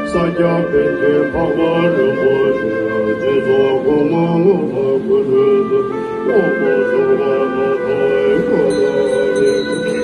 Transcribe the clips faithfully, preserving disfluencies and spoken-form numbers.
ས་སྐྱ་པཎ་ཆེན་འཕགས་པ་རིན་པོ་ཆེ་རྗེས་ཚོགས་གོང་མ་ངོ་མ་སྐུ་ཕྲེང་དུ་དབང་པོ་ཟུར་པ་ལ་ཐོས་གོ་ལ་རེ།༸གོང་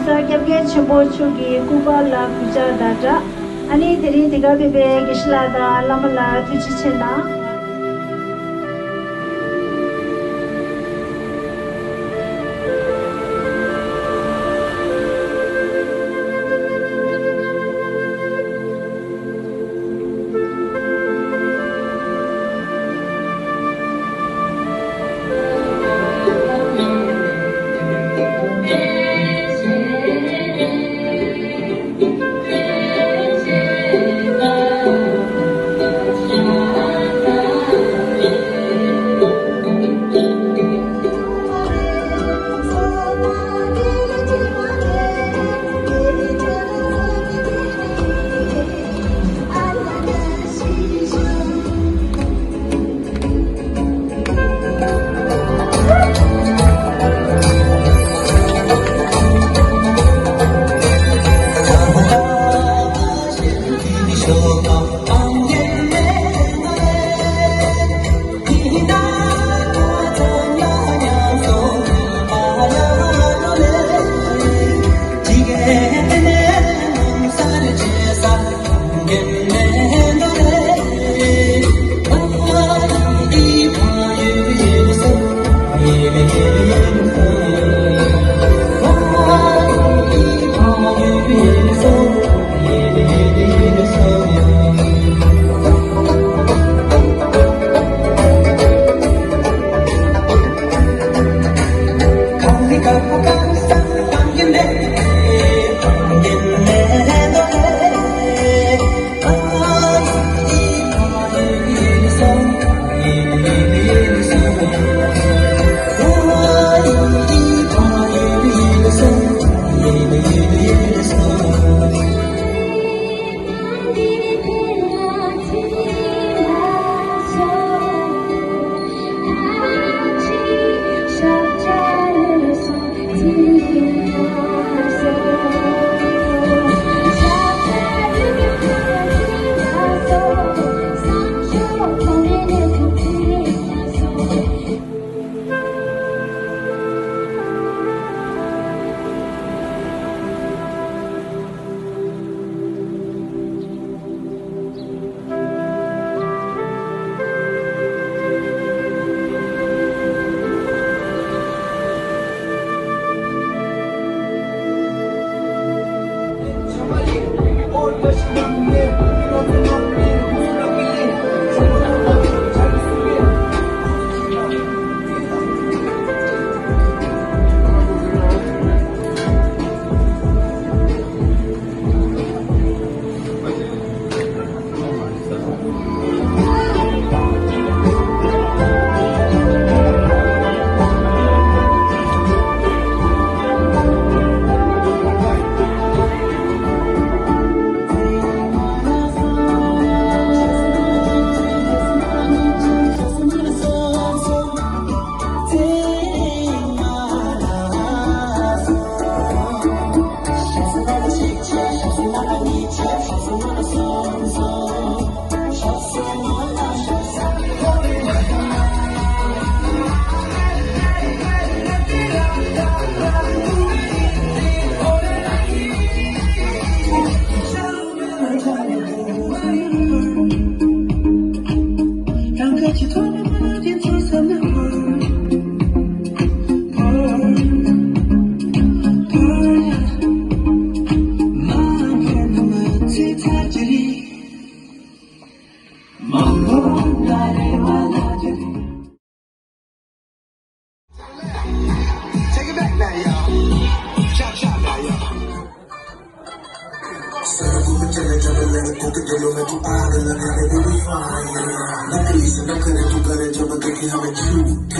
ས་སྐྱབས་མགོན་ཆེན་པོ་མཆོག་གི་སྐུ་པར་ལ་གུས་ཕྱག་དང་སྦྲགས། ཨ་ནི་དེ་རིང་འདི་གར་ཕེབས་པའི་དགེ་བཤེས་ལགས་དང་བླ་མ་ལ་ཐུགས་རྗེ་ཆེ་གནང་། चले जब लड़कों के दिलों में तू आग लगा दे baby fire। नकली से नखरे तू करे जब देखे हमें झूठे।